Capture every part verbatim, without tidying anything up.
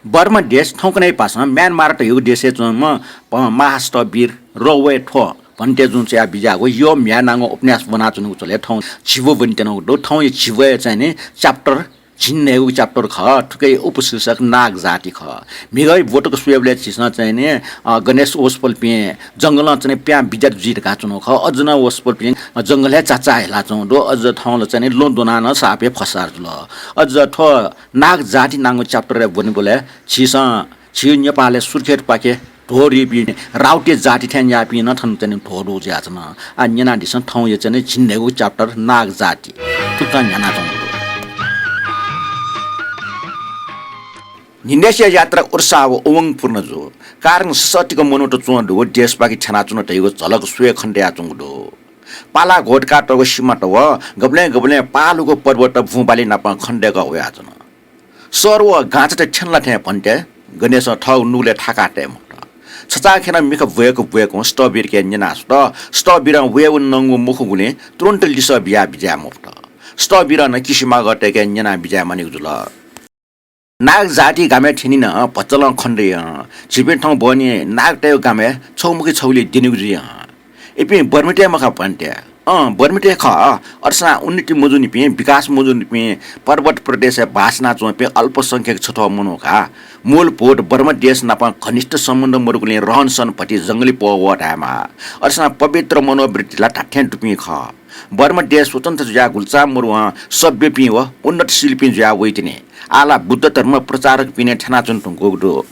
बर्मा देश थौंकन्हय् पासां म्यानमार धयागु देशय् च्वंम्ह प-, महास्थविर रवय् थ्व भन्ते जुं च्वया बिज्याःगु यो म्ह्याय् नांगु उपन्यास ब्वनाच्वनागु झ्वलय् थौं झिब्व ब्वनेत्यनागु दु। थौंया झिब्वय् चाहिँ नि chapter झिंन्हय्‌गू chapter खः। थुकिया उपशीर्षक नाग जाति खः। म्हिगः ब्वतक स्वयेबलय् झीसं चाहिँ नि, अ, गणेश वसपोलपिं जंगलं चाहिँ नि प्यां बिज्यात जुइ धकाः च्वनागु खः। अझ नं वसपोलपिं जंगलय् चाचाः हेलाच्वंगु दु। अझ थौं ला चाहिँ नि लं द्वनाः नं साप हे फसार जुल। अझ थ्व नाग जाति नांगु chapter-य् ब्वनेबलय् झीसं झी नेपालय् सुर्खेतपाखे ध्वरिपिं राउटे जाति थें न्याःपिं नं थन चाहिँ नि ध्वदु जुयाच्वन। आः न्यनादिसँ थौंया चाहिँ नि झिंन्हय्‌गू chapter नाग जाति। थुकथं न्ह्यानाच्वंगु दु। न्हिनय्‌सिया यात्रा उत्साह व उमंगपूर्ण जू। कारण ससःतिक मनूत च्वंदुगु देशपाखे थ्यनाच्वन धइगु झलक स्वये खनेदयाच्वंगु दु। पाला घोटकातःगु सिमात व गबलें गबलें पालुगु पर्वत बुँबाली नाप खनेदय्‌कः वयाच्वन। शहर व गाँचात थ्यंलाथें भन्ते गणेशं थःगु नुगलय् थाका तये मफुत। छचाःखेनं मिखा ब्वय्‌क ब्वय्‌कं स्थविरके न्यना स्वत। स्थविरं वये वनेगु मखुगुलिं तुरुन्त लिसः बिया बिज्याये मफुत। स्थविरं नं किसिमागःतय्‌के न्यना बिज्याये मानिगु जुल। नाग जाति गामय् थ्यनी नं भचा लं खनेदइ हं। झीपिं थौं बहनी नागतय्‌गु गामय् छगू मखु छगुलिइ द्यनीगु जुइ हं। इपिं बर्मित हे मखा भन्ते। अँ, बर्मित हे खः। अथेसां उन्नति मजूनिपिं, विकास मजूनिपिं पर्वत प्रदेशय् बास यानाच्वंपिं अल्पसंख्यक छथ्वः मनू का। मूलभूत बर्मा देश नाप घनिष्ठ सम्बन्ध मदुगुलिं रहनसहन भति जंगली पौ वः धायेमाः। अथेसां पवित्र मनोवृत्ति ला धात्थें दुपिं खः। बर्मा देश स्वतन्त्र जुयाः गुलिचां मरुवं सभ्यपिं व उन्नतशीलपिं जुयाः वइतिनि। आः ला बुद्ध धर्म प्रचारकपिं नं थ्यनाच्वने धुंकूगु दु।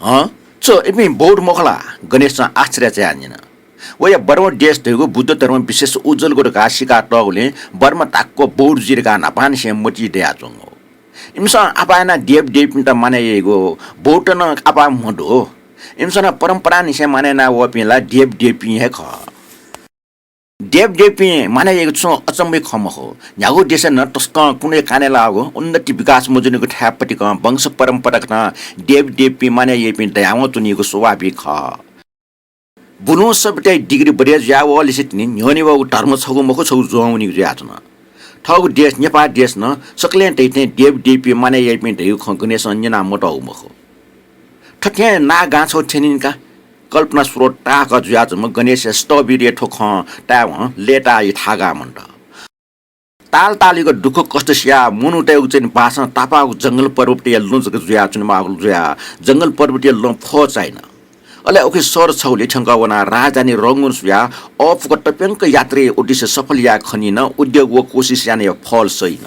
हँ? छु इपिं बौद्ध मखु ला? गणेशं आश्चर्य चायाः न्यन। वया बर्मा देश धइगु बुद्ध धर्म विशेष उज्ज्वलगु धकाः सिकातःगुलिं बर्मा धाक्व बौद्ध जुइ धकाः न्हापांनिसें मतिइ दयाच्वंगु। इमिसं आपाः यानाः देवदेवीपिन्त मानय् याइगु, बौद्ध नं आपाः मदु। इमिसं नं परम्परांनिसें मानय् याना वःपिं ला देवदेवीपिं हे खः। देवदेवीपिं मानय् याइगु छुं अचम्मया खँ मखु। न्ह्यागु देशय् नं तसकं कुने काने लाःगु, उन्नति विकास मजूनिगु थाय् पतिकं वंश परम्पराकथं देवदेवीपिं मानय् याइपिं दयावं च्वनीगु स्वाभाविक खः। बुलुं सभ्यताया डिग्री बढे जुयावःलिसे तिनि न्ह्यःने वःगु धर्म छगू मखु छगू जुयावनीगु जुयाच्वन। थःगु देश नेपाः देश नं सकलें धइथें देवदेवीपिं मानय् याइपिं धइगु खँ गणेशं न्यना मतःगु मखु। थथें नागगां छगू थ्यनिनि का। कल्पना स्रोत ताःहाकः जुयाच्वंम्ह गणेशया स्थविरया थ्व खँ तायेवं लय्ताः थागाः मन्त। ताल तालयागु दुःख कष्ट सियाः मनूतय्गु चाहिँ बासं तापाःगु जंगल पर्वतया लँ जक जुयाच्वनेमाःगु जुयाः जंगल पर्वतया लँ फः चाइन। अले उखे शहर छगुलिइ थ्यंकः वनाः राजधानी रंगुन स्वयाः अःपुक तप्यंक यात्राया उद्देश्य सफल याये खनी नं उद्योग व कोसिस यानाया फल सइन।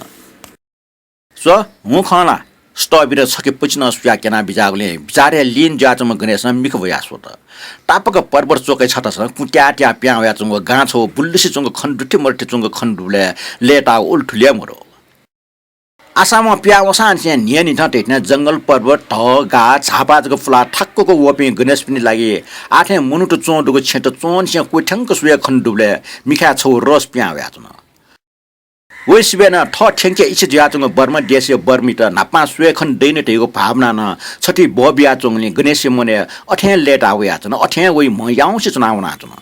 स्व, हुँ खः ला? स्थविर छखे पचिनं सुयाः क्यना बिज्याःगुलिं बिचारय् लिन जुयाच्वंम्ह गणेशं मिखा ब्वयाः स्वत। तापाक पर्वत च्वकय् छतसं कुत्याः त्याः पिहां वयाच्वंगु गां छगू बुल्लिसे च्वंक खने दु थें मदु थें च्वंक खने दुबलय् लय्ताः उलि थुलि हे मदु। आसामं पिहां वंसांनिसें न्हियान्हिथं धइथें जंगल पर्वत, धः, गाः, झापा जक पुलाः थाक्वक वःपिं गणेशपिनि लागि आः थें मनूत च्वं दुगु छेँत च्वंनिसें क्वथ्यंक स्वये खने दुबलय् मिखाय् छगू रस पिहां वयाच्वन। वय् सिबय् नं थः थ्यंके इच्छा जुयाच्वंगु बर्मा देशया बर्मीत न्हापां स्वये खने दइन धइगु भावनां नं छथुइ बः बियाच्वंगुलिं गणेशया मनय् अथें लय्ताः वयाच्वन, अथें वइ म्ह याउँसे च्वना वनाच्वन।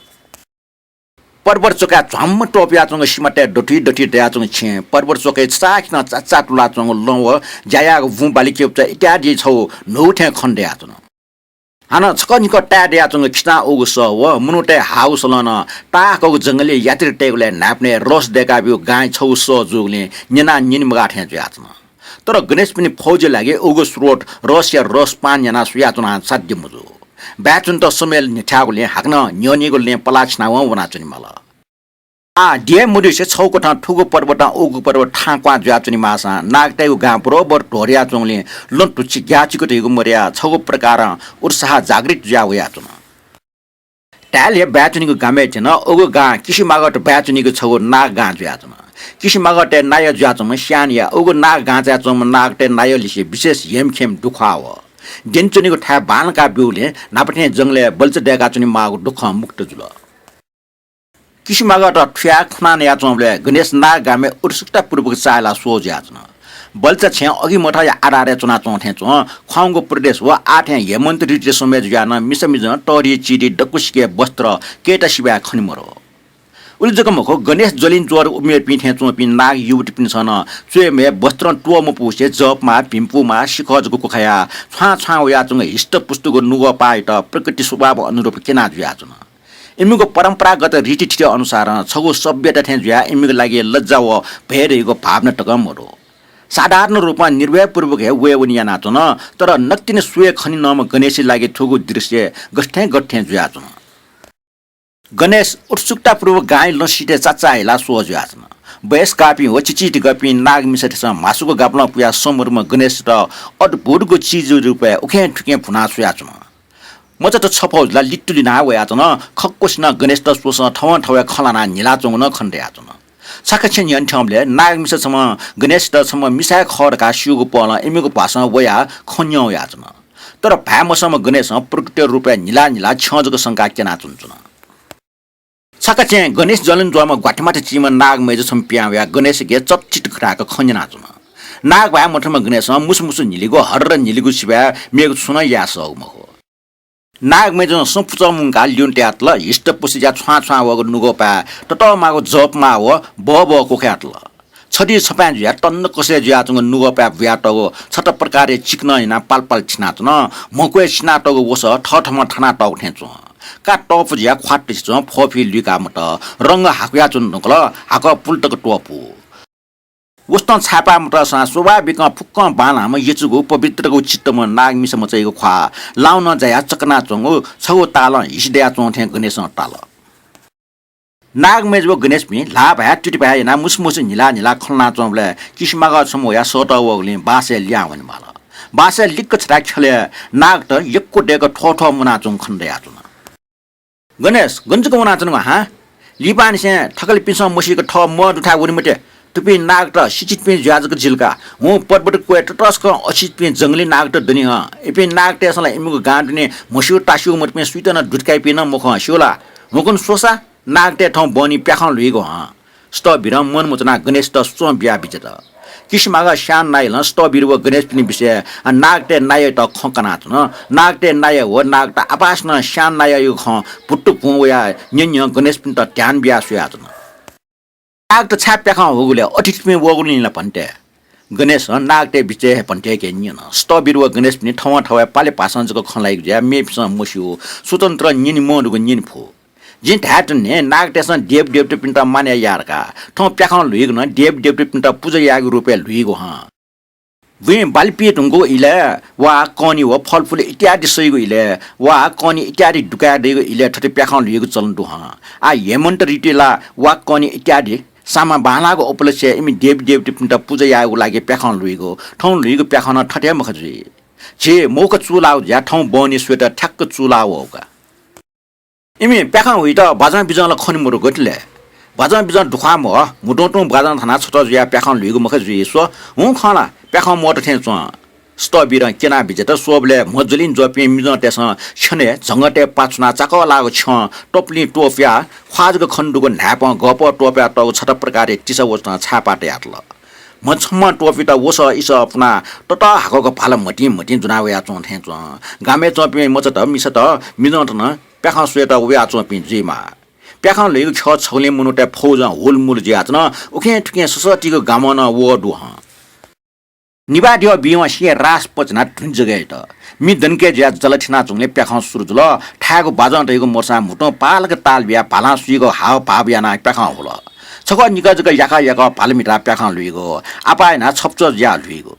पर्वत च्वकाय् झ्वाम्म त्वपुयाच्वंगु सिमातय् दथुइ दथुइ दयाच्वंगु छेँ, पर्वत च्वकय् छचाःखेनं चाचाः तुलाच्वंगु लँ व ज्या याःगु बुँ बाली क्यपुचा इत्यादि छगू न्हू थें खने दयाच्वन। हानं छकः निकः ताये दयाच्वंगु खिचां उगु सः व मनूतय् हाःगु सलं नं ताःहाकःगु जंगलय् यात्रा तयेगुलय् न्हाय्पनय् रस दय्काब्यूगु गांया छगू सः जूगुलिं न्यनाः न्यने मगाः थें जुयाच्वन। तर गणेशपिनि फौजया लागि उगु स्रोत रसया रस पान यानाः स्वयाच्वनाः साध्य मजू। बाय् च्वनेत समय न्ह्यथायेगुलिं हाकनं न्ह्यःनेगु लँय् पलाः छिनावं वनाच्वनेमाल। आः द्यः मदुसे छगू कथं थुगु पर्वतं उगु पर्वत थाहां क्वहां जुयाच्वनेमाःसां नागतय्गु गां बरोबर ध्वरयाच्वंगुलिं लँ धुच्छि ग्याःचिक धइगु मदयाः छगू प्रकारं उत्साह जागृत जुया वयाच्वन। धायेले बाय् च्वनीगु गामय् थ्यन। उगु गां किसिमागःत बाय् च्वनीगु छगू नागगां जुयाच्वन। किसिमागःतय् नायः जुयाच्वंम्ह स्यानया उगु नागगांचाय् च्वंम्ह नागतय् नायःलिसे विशेष हेमखेम दुख्वाः वः। द्यने च्वनीगु थाय् बांलाका ब्यूगुलिं न्हापा थें जंगलय् बल्चा दय्काच्वनेमाःगु दुःखं मुक्त जुल। किसिमागःत थुयाः खना नयाच्वंबलय् गणेश नागगामय् उत्सुकतापूर्वक चाःहिलाः स्वः जुयाच्वन। बल्चा छेँ अघिमथाया आधारय् च्वनाच्वं थें च्वं ख्वाउँगु प्रदेश व आः थें हेमन्त ऋतुया समय जुयाः नं मिसामिजं तःधि चिधि दक्वसिके वस्त्र कय्ता सिबय् खने मरु। उलि जक मखु, गणेश ज्वलिंज्वर उमेरपिं थें च्वंपिं नाग युवतीपिन्सं नं च्वय् मय् वस्त्रं त्वःमपुसे जःपमाः, भिंपुमाः, शिखः जक क्वखायाः छ्वां छ्वां वयाच्वंगु हिष्टपुष्टगु नुगःपाःयात प्रकृति स्वभाव अनुरूप क्यना जुयाच्वन। इमिगु परम्परागत रीतिथिति अनुसारं छगू सभ्यता थें जुयाः इमिगु लागि लज्जा व भय धइगु भावना तकं मदु। साधारण रूपं निर्भयपूर्वक हे वयेवने यानाच्वन, तर नकतिनि स्वये खने नःम्ह गणेशया लागि थुगु दृश्य गथे थें गथे थें जुयाच्वन। गणेश उत्सुकतापूर्वक गांइ लँसितय् चाचाः हिलाः स्वः जुयाच्वन। वयस्कापिं व चिचीधिकःपिं नागमिसातय्सं म्हासुगु गाबलं पुयाः संभ्रम गणेशयात अद्भुतगु चिजया रूपय् उखें थुखें भुनाः स्वयाच्वन। मचात छपौ जुलाः लित्तुलिनाः वयाच्वन। खक्वसिनं गणेशयात स्वसं थवंथवय् खँ ल्हानाः न्हिलाच्वंगु नं खने दयाच्वन। छाकछेँ न्ह्यःने थ्यंबलय् नागमिसा छम्हं गणेशयात छम्ह मिसा हे खः धकाः स्यूगु पहलं इमिगु भ्वासं वयाः खँ न्यं वयाच्वन। तर भाय् मसःम्ह गणेशं प्रकृतिया रूपय् न्हिला न्हिला छ्यं जक संकाः क्यनाच्वंच्वन। छाकछेँ गणेश ज्वलिंज्वःम्ह ग्वाथेमाथि चीम्ह नागमय्जु छम्ह पिहां वयाः गणेशयाके चटचिट धकाः खँ न्यनाच्वन। नागभाय् मथूम्ह गणेशं मुसुमुसु न्हिलिगु, हर्र न्हिलिगु सिवाय् मेगु छुं नं याये सःगु मखु। नागमय्जुं सँ पुचः मुंकाः ल्यूने तयातल। हिष्टपुष्ट जुयाः छ्वां छ्वां वःगु नुगःपाः ततःमाःगु जःपमाः व बःबः क्वखायातल। छधी छपाँय् जुयाः तन्न कसय् जुयाच्वंगु नुगःपाः बुयातःगु छता प्रकारया चिकनं यानाः पालपाल थिनाच्वन। म्हक्वय् सिनातःगु वसः थःथम्हं थानातःगु थें च्वं। का तःपु जुयाः ख्वातुसे च्वं। फ्वफि लुइका मत। रंग हाकुयाच्वने धुंकल। हाकः पुल तक त्वःपु। वसतं छाय्पाः मतःसां स्वाभाविकं फुक्कं बांलाःम्ह यचुगु पवित्रगु चित्तम्ह नागमिसा मचायागु ख्वाः लाउनं जायाः चकनाच्वंगु छगू तालं हिसि दयाच्वं थें गणेशं ताल। नागमय्जु व गणेशपिं ल्हाः भाय् तुति भाय् यानाः मुसुमुसु न्हिला न्हिला खँ ल्हानाच्वंबलय् किसिमागः छम्ह वयाः सःतः वःगुलिं बासय् लिहां वनेमाल। बासय् लिक्क छथाय् ख्यलय् नागत यक्व दय्क थ्वः थ्वः मुनाच्वंगु खने दयाच्वन। गणेश, गन जक वनाच्वनागु हँ? लिपांनिसें थकालिपिन्सं मसीक थः म्ह दुथाय् वने मते। थुपिं नागत सिचितपिं जुया जक जिल का। हुँ, पर्वत क्वय् ततसकं असितपिं जंगली नागत दनि हँ। इपिं नागतय्सं ला इमिगु गां दुने म्हस्यू तास्यू मतपिं सुइत नं दुतकाइपिं नं मखु हँ, स्यू ला? हुँकन स्वसा, नागतय् थौं बहनी प्याखं ल्हुइगु हँ। स्तःबिरं मन मचुनाः गणेशयात स्वँ बियाः बिज्यात। किसिमागः स्यां नायलं स्तःबिर व गणेशपिनि विषयय् नागतय् नायःयात खँ कनाच्वन। नागतय् नायः व नागत आपासं स्यां नायःयागु खँ भुत्तु भुं वयाः न्यँ न्यँ गणेशपिन्त ध्यान बियाः स्वयाच्वन। नागत छाय् प्याखं हुगुलय् अतिथिपिं वःगुलिं ला भन्ते? गणेशं नागतय् बिचय् हे भन्ते हे न्यन। स्तःबिर व गणेशपिनि थवंथवय् पाले भासं जक खँ ल्हाइगु जुयाः मेपिन्सं मस्यू, स्वतन्त्र न्यने मदुगु न्यने फु। जिं धायेधुन नि, नागतय्सं देवदेवतापिन्त मानय् याः धकाः। थौं प्याखं ल्हुइगु नं देवदेवतापिन्त पुजा यायेगु रूपय् ल्हुइगु हँ। बुँइ बाली पिये धुंकूगु इलय् वा कनी व फलफुल इत्यादि सइगु इलय् वा कनी इत्यादि दुकाये दइगु इलय् थथे प्याखं ल्हुइगु चलन दु हँ। आः हेमन्त ऋतुइ ला वा कनी इत्यादि सामा बांलाःगु उपलक्ष्यय् इमि देवदेवतापिन्त पुजा यायेगु लागि प्याखं ल्हुइगु, थौं ल्हुइगु प्याखं नं थथे हे मखा जुइ। झी मौका चूलाःगु जुयाः थौं बहनी स्वयेत ठ्याक्क चूलाः वःगु का। इमि प्याखं हुइत बाजं बिजं ला खने मदु गथे ले? बाजं बिजं दुख्वाः म्ह, म्हुतुं तुं बाजं थानाः छता जुयाः प्याखं ल्हुइगु मखा जुइ स्व। हुँ खः ला, प्याखं म्वःत थें च्वं। स्तःबिरं क्यनाः बिज्यात। स्वःबलय् म्ह ज्वलिं ज्वःपिं मिजंतय्सं छ्यनय् झंगःतय् पाछुनाः चाकः लाःगु छ्यं तपुलिं त्वपुयाः ख्वाः जक खने दुगु न्हाय्पं गःपः त्वपुयातःगु छता प्रकारया तिसा वसतं छाय्पाः तयातल। म्ह छम्हं त्वपुइत वसः इसः पुनाः ततः हाकःगु भाला म्हतिं म्हतिं ज्वना वयाच्वं थें च्वं। गामय् च्वंपिं मचात, मिसात, मिजंत नं प्याखं स्वयेत वयाच्वंपिं जुइमाः। प्याखं ल्हुइगु ख्यः छगुलिं मनूतय् फौजं हुलमुल जुयाच्वन। उखें थुखें ससःतिगु गामं नं वः दु हं। निभाः द्यः बीवं सिँया रास पचनाः धुन जगय् यात। मि दंके जुयाः जल थिनाच्वंगुलिं प्याखं सुरु जुल। थाय्गु बाजं धइगु मदुसां म्हुतुं पालक ताल बियाः भालां सुइगु हावभाव यानाः प्याखं हुल। छकः निकः जक याकः याकः भाला म्हिताः प्याखं ल्हुइगु। आपाः यानाः छप्चः जुयाः ल्हुइगु।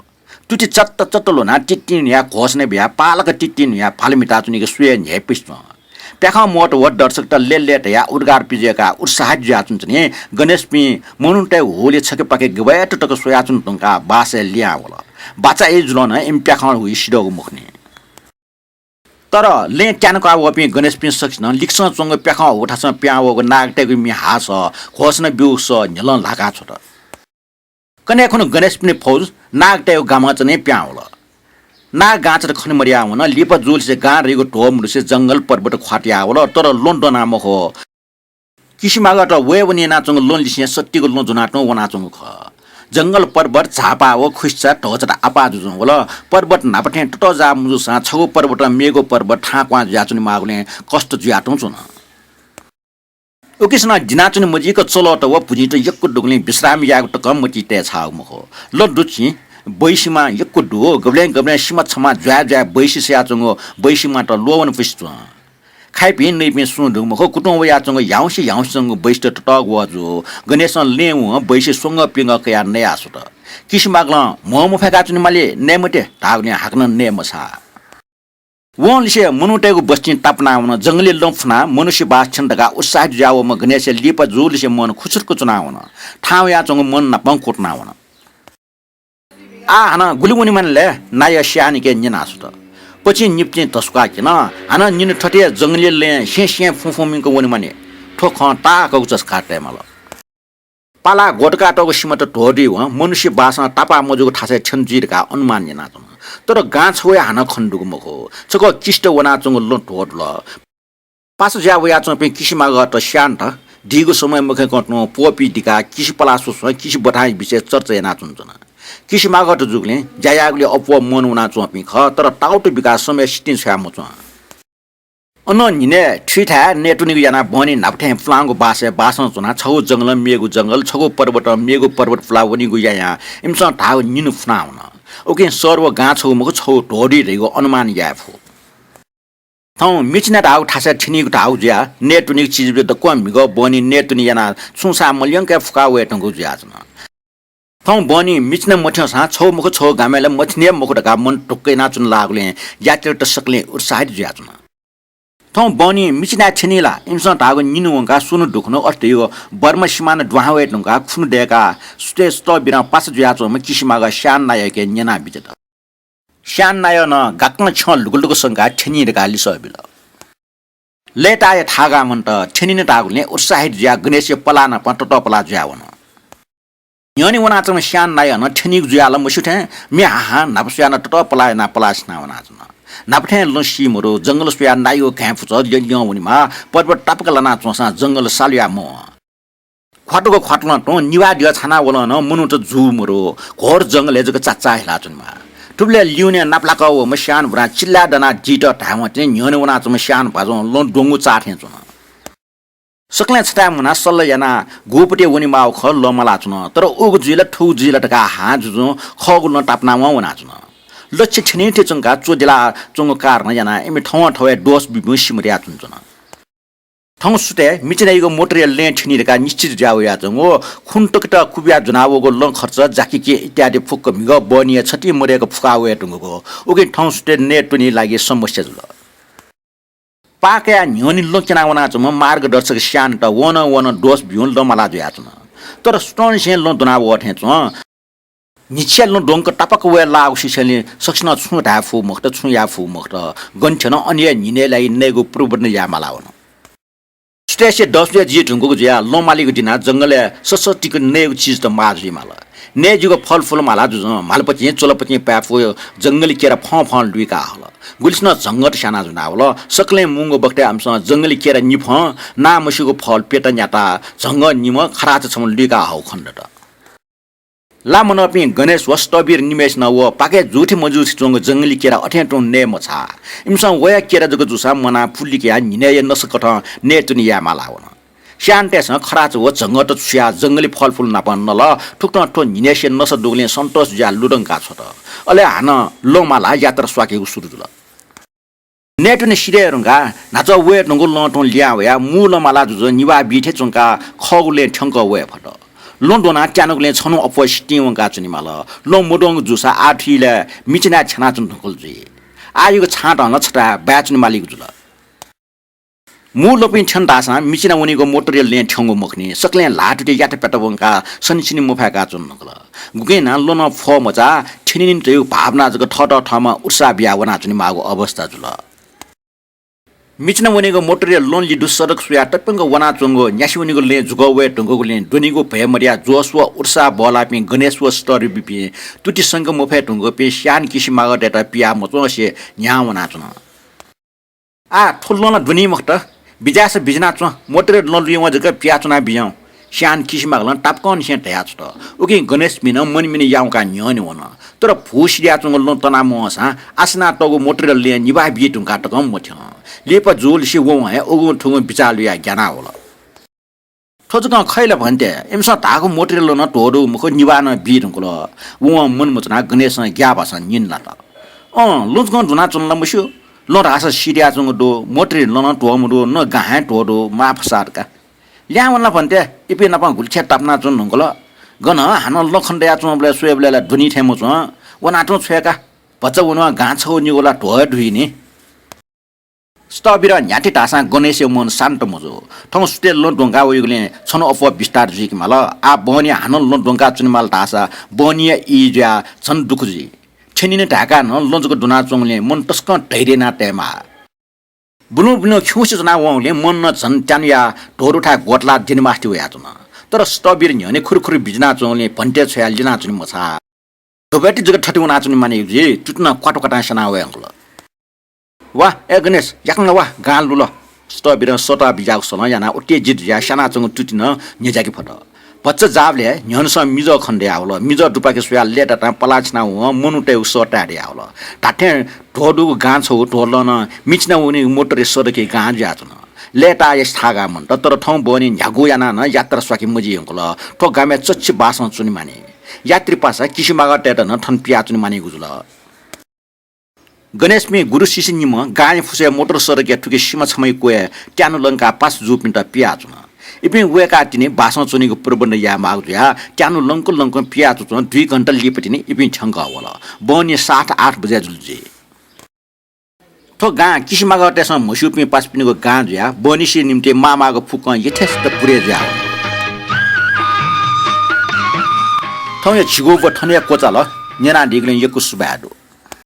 तुति चट्ट चट्ट ल्ह्वनाः तित्तिं न्हुयाः घोषणा बियाः पालक तित्तिं न्हुयाः भाला म्हिताच्वनीगु स्वयाः न्ह्यइपुसे च्वं। प्याखं म्वःत व दर्शकत लेल्ले धयाः उद्गार पिज्वय्काः उत्साहित जुयाच्वंच्वनी। गणेशपिं मनूतय् हुलय् छखेपाखे गिबय्त तक स्वयाच्वन धुंकाः बासय् लिहां वल। बाचा हे जुलं नं इमि प्याखं हुइ सिधःगु मखुनि। तर लँय् त्यानकाः वःपिं गणेशपिं सकसिनं लिक्सं च्वंगु प्याखं हुथासं पिहां वःगु नागतय्गु म्ये हाःसः घोषणा ब्यूगु सः न्ह्यलं ल्हाकाः छ्वत। कन्हय् खुन्हु गणेशपिनि फौज नागतय्गु गामं च्वने पिहां वल। नाग गांचात खने मदयाः वन। लिपा जूलिसे गां धइगु ध्वः मुलुसे जंगल पर्वत ख्वातयाः वल, तर ल्वँ दनाः मखु। किसिमागःत वयेवने यानाच्वंगु ल्वँलिसें सत्तिगु ल्वँ ज्वनातुं वनाच्वंगु खः। जंगल पर्वत झापाः व खुसिचा ध्वःचात आपाः जुजुं वल। पर्वत न्हापा थें ततःजाः मजूसां छगू पर्वतं मेगु पर्वत थांक्वहां जुयाच्वनेमाःगुलिं कष्ट जुयातुं च्वन। उकिसनं दिनाच्वने मजिक चलःत व भुजिंत यक्व दुगुलिं विश्राम यायेगु तकं मतिइ तयेछाःगु मखु। लँ दुच्छि बैसिमा यक्व दु। गबलें गबलें सिमा छमा ज्वाय् ज्वाय् बैसि सयाच्वंगु बैसिमात ल्वःवने फुसि च्वं। खाइपिं नइपिं सुं दुगु मखु, कुतुं वयाच्वंगु ह्याउँसे ह्याउँसे च्वंगु बैसित ततःगु वः जू। गणेशं लँय् वं बैसि स्वंगः प्यंगः कयाः नया सुत। किसिमागलं म्हो मफय्काच्वने माली, नये मते धाःगुलिं हाकनं नये मछाः। वं लिसे मनूतय्गु बस्तिं तापाना वन। जंगलय् लँ फुनाः मनुष्य बास थ्यन धकाः उत्साहित जुयावःम्ह गणेशया लिपा जूलिसे मन खुसुरुक च्वना वन। थाहां वयाच्वंगु मन नापं क्वतुना वन। आः हानं गुलि वनेमानि ले? नायः स्यानेके न्यना सुत। पचिं निपचिं धसुकाः क्यन। हानं निन्हु थथे जंगलय् लँय् स्यें स्यें फुं फुं मिंक वनेमानि। थ्व खँ ताःहाकःगु चसखा तयेमाल। पालाः ग्वतुकातःगु सिमात ध्वदुइ वं मनुष्य बासं तापाः मजूगु थासय् थ्यन जुइ धकाः अनुमान यानाच्वन। तर गां छगूया हानं खने दुगु मखु। छकः किसित वनाच्वंगु लँ ध्वदुल। पासा जुया वयाच्वंपिं किसिमागःत स्यानेत दीगु समय मखय्कं तुं प्वःपिं दिकाः किसि पलाः स्वस्वं किसि बथांया बिचय् चर्चा यानाच्वनाच्वन। किसिमागःत जूगुलिं ज्या यायेगुलिइ अप्वः मन वनाच्वंपिं खः, तर ताउत बिकाः समय सितिं छ्वया मच्वं। अनं न्हिनय् थुइथाय् नयेत्वनेगु यानाः बहनी न्हापा थें पुलांगु बासय् बासं च्वनाः छगू जंगलं मेगु जंगल, छगू पर्वतं मेगु पर्वत पुलाः वनीगु यायां इमिसं धाःगु निन्हु फुना वन। उकिं शहर व गां छगू मखु, छगू ध्वदुइ धइगु अनुमान याये फु। थौं मिचिना धाःगु थासय् थ्यनीगु धाःगु जुयाः नयेत्वनीगु चिजपिं दक्वं म्हिगः बहनी नयेत्वने यानाः छुं साः मल्यंक हे फुकाः वये धुंकूगु जुयाच्वन। थौं बहनी मिचिना मथ्यंसां छगू मखु छगू गामय् ला मथ्यने हे मखु धकाः मन ढुक्क यानाच्वना लाःगुलिं यात्रीत सकलें उत्साहित जुयाच्वन। थौं बहनी मिचिनाय् थ्यनी ला? इमिसं धाःगु निन्हु वंकाः स्वन्हु दुखुन्हु अथे धइगु बर्मा सिमाना दुहां वये धुंकाः खुन्हु दय्काः सुथय् सुतःबिरं पासा जुयाच्वंम्ह किसिमागः स्यान नायःके न्यना बिज्यात। स्यान नायः नं गाक्कं छ्यं लुकुलुकु संकाः थ्यनी धकाः लिसः बिल। लय्ताया थाःगाः मन्त थ्यनिन धाःगुलिं उत्साहित जुयाः गणेशया पलाः नाप ततःपलाः जुयाः वन। न्ह्यःने वनाच्वंम्ह स्यान नायः नं थ्यनीगु जुयाः ला मस्यू थें म्ये हाहां न्हापा स्वयाः नं ततःपलाः यानाः पलाः सिनाः वनाच्वन। न्हापा थें लँ सी मरु, जंगल स्वयाः नाइगु घाँय् पुचः ल्यंल्यं वनेमाः, पर्वत तापाक लानाच्वंसां जंगल सालुया मवं। ख्वातुक ख्वातुलं तुं निभाः द्यः छाना वलं नं मनूत जू मरु, घोर जंगलय् जक चाचाः हिलाच्वनेमाः। थुबलय् लिउने नापलाक वःम्ह स्यान भुरां चिल्लाय् दनाः दीत धायेवं तिनि न्ह्यःने वनाच्वंम्ह स्यान भाजुं लँ द्वंगु चाः थें च्वन। सकलें छथाय् मुनाः सल्लाह यानाः गुपति वनेमाःगु खँ लँ मालाच्वन, तर उगु जुइ ला थुगु जुइ ला धकाः हां जुजुं खःगु लँ तापानावं वनाच्वन। लक्ष्य थ्यनीथें च्वंकाः च्वदिलाच्वंगु कारणं यानाः इमि थवंथवय् दोष बिब्यूं सिमधयाच्वनाच्वन। थौं सुथय् मिचिनायागु मोटरया लँय् थ्यनी धकाः निश्चित जुया वयाच्वंगु, खुन्हु तकत कुबिया ज्वनावःगु लँ खर्च जाकिके इत्यादि फुक्क म्हिगः बहनीया छतिं मदय्क फुकाः वये धुंकूगु, उकिं थौं सुथय् नयेत्वनेया लागि समस्या जुल। पाः कयाः न्ह्यःने लँ क्यना वनाच्वंम्ह मार्गदर्शक स्यानत वनं वनं दोष ब्यूं लँ माला जुयाच्वन। तर सुथंनिसें लँ द्वना वः थें च्वं। न्हिच्छिया लँ द्वंक तापाक वये लाःगु सिसेंलि सकसिनं छुं धाये फु मखुत, छुं याये फु मखुत। गन थ्यन अन हे न्हिनय् लाइ नयेगु पूर्वबन्द याये माला वन। सुथय्से दस बजे जुइ धुंकूगु जुयाः लँ मालीगु दिनाः जंगलय् ससःतिक नयेगु चिजत माः जुइमाल। नये ज्यूगु फलफुल माला जुजुं म्हालपतिं च्वलापतिं पाय्फु जंगली केरा फं फं लुइका हल। गुलिसिनं झंगःत स्याना ज्वना वल। सकलें मुंगु बखतय् आमिसं जंगली केरा निफं नां मस्यूगु फल प्यता न्याता झंगः निम्ह खराच छम्ह लुइका हःगु खनेदत। ला मनःपिं गणेश व स्थविर निम्हय्सिनं व पाकय् जूथें मजूथें च्वंगु जंगली केरा अथें तुं नये मछाः। इमिसं व हे केरा जक जूसां मनाः पुलिकयाः न्हिनय् हे नसाकथं नयेत्वने याये माला वन। स्यानतय्सं खराच व झंगःत छुयाः जंगली फलफुल नाप नल। थुकथं थ्व न्हिनय्से नसा दुगुलिं सन्तोष जुयाः लुधंका छ्वत। अले हानं लँ मालाः यात्रा स्वाकेगु सुरु जुल। नयेत्वने सिधये धुंकाः न्हाचः वये धुंकूगु लँ तुं लिहां वयाः मू लँ माला जुजुं निभाः बीथें च्वंकाः खःगु लँय् थ्यंकः वये फत। लँ द्वनाः त्यानुगुलिं छन्हु अप्वः सितिं वंकाः च्वनेमाल। लँ मद्वंगु जूसा आः थुइलय् मिचिनाय् छ्यानाच्वने धुंकल जुइ। आःयागु छाँतं ला छथाय् बाय् च्वने मालीगु जुल। मू लँपिं थ्यन धाःसां मिचिना वनीगु मोटरया लँय् थ्यंगु मखुनि। सकलें ल्हाःतुति यात प्यात वंकाः सनिसिनि मफय्काः च्वन धुंकल। गुकिं नं लँ नं फः मचाः, थ्यनिनि धयागु भावना जक थःत थःम्हं उत्साह बियाः वनाच्वनेमाःगु अवस्था जुल। मिचिना वनीगु मोटरया लँ लिधु सडक स्वयाः तप्यंक वनाच्वंगु न्यासि वनीगु लँय् जुकः वये धुंकूगुलिं द्वनीगु भय मदयाः जोश व उत्साह बहलाःपिं गणेश व स्तरबिपिं तुति संक मफये धुंकूपिं स्यान किसिमागःतय्त पियाः मच्वंसे न्ह्याः वनाच्वन। आः थ्व लँ ला द्वनी मखुत, बिज्याःसा बिज्यानाच्वँ, मोटरया लँ लुइवं जक पियाच्वना बिज्याहुँ। स्यान किसिमागलं तापाकंनिसें धयाछ्वत। उकिं गणेशपिं नं मनमिन याउँकाः न्ह्यःने वन। तर भू सिधयाच्वंगु लँ तना मवंसां आसनातःगु मोटरया लँय् निभाः बी धुंकाः तकं मथ्यं। लिपा जूलिसे ववं हे उगुं थुगुं बिचाः लुयाः ग्याना वल। थ्व जकं खइ ला भन्ते, इमिसं धाःगु मोटरय् लं नं ध्वः दु मखु, निभाः नं बी धुंकल। वं मन मचानाः गणेशं ग्याः भाषां न्यने लात। अँ, लँ जकं दुनाच्वन ला मस्यू। लँ धाःसा सिधयाच्वंगु दु, मोटरय् लं नं ध्वःम्ह दु, न गां हे ध्वः दु, माफसाद का। ल्याहां वन ला भन्ते, इपिं नाप गुलिखे तापानाच्वने धुंकल। गन हानं लँ खनेदयाच्वंबलय् स्वयेबलय् ला द्वनी थें मच्वं, वनाच्वँ छ्वये का। भचा वनाः गां छगू निगू ला ध्वः हे दुइ नि। स्थविरं न्ह्याथे धाःसां गणेशया मन शान्त मजू। थौं सुथय् लँ द्वंकाः वइगुलिं छन्हु अप्वः बिस्तार जुइके माल। आः बहनी हानं लँ द्वंकाः च्वनेमाल धाःसा बहनीया ई जुयाः झन दुःख जुइ। थ्यनिनि धाय्काः नं लँ जक दुनाच्वंगुलिं मन तसकं धैर्य यानाः तयेमाः। बुलुं बुलुं खिउँसे च्वनाः वंगुलिं मन नं झन त्यानुयाः ध्वः दुथाय् ग्वतलाः द्यनेमास्ति वयाच्वन। तर स्थविर न्ह्यःने खुरुखुरु बिज्यानाच्वंगुलिं भन्ते छ्वयाः लिनाच्वने मछाः। धोबय्ति जक थथे वनाच्वने मानि जुइ, तुतिनं क्वातक्वातां स्यानाः वये धुंकल। वा, ए गणेश, याकनं वा, गां लुल। स्थविरं सःतः बिज्याःगु सलं यानाः उत्तेजित जुयाः स्यानाच्वंगु तुतिनं न्ह्यज्याके फत। भचा जाःबलय् न्ह्यःनेसं मिजः खनेदयावल। मिजः दुपाखे स्वयाः लय्तातां पलाः छिनाः वं मनूतय्गु सः ताये दयावल। धात्थें ध्वः दुगु गां छगू ध्वलं नं मिछिना वनीगु मोटरया सदकय् गां जुयाच्वन। लय्ताः यासे थाःगाः मन्त, तर थौं बहनी न्ह्यागु यानाः नं यात्रा स्वाके मजिइ धुंकल। थ्व गामय् चच्छि बासं च्वने मानि। यात्री पासा किसिमागःतय्त नं थन पियाच्वने मानिगु जुल। गणेशपिं गुरु शिष्य निम्ह गांया फुसय् मोटर सडकया थुकी सिमा छम्हया क्वय् त्यानु लंकाः पासा जूपिन्त पियाच्वन। इपिं वय्काः तिनि बासं च्वनीगु प्रबन्ध यायेमाःगु जुयाः त्यानु लंक लंक पियाच्वंच्वं दुई घण्टा लिपा तिनि इपिं थ्यंकः वल। बहनी सात आठ बजे जुल जुइ। थ्व गां किसिमागःतय्सं म्हस्यूपिं पासापिनिगु गां जुयाः बहनीसिया निंतिं माःमाःगु फुक्कं यथेष्ट पुरे जुयावल। थौंया झिगू ब्व थन हे क्वचाल, न्यनादीगुलिं यक्व सुभाय् दु।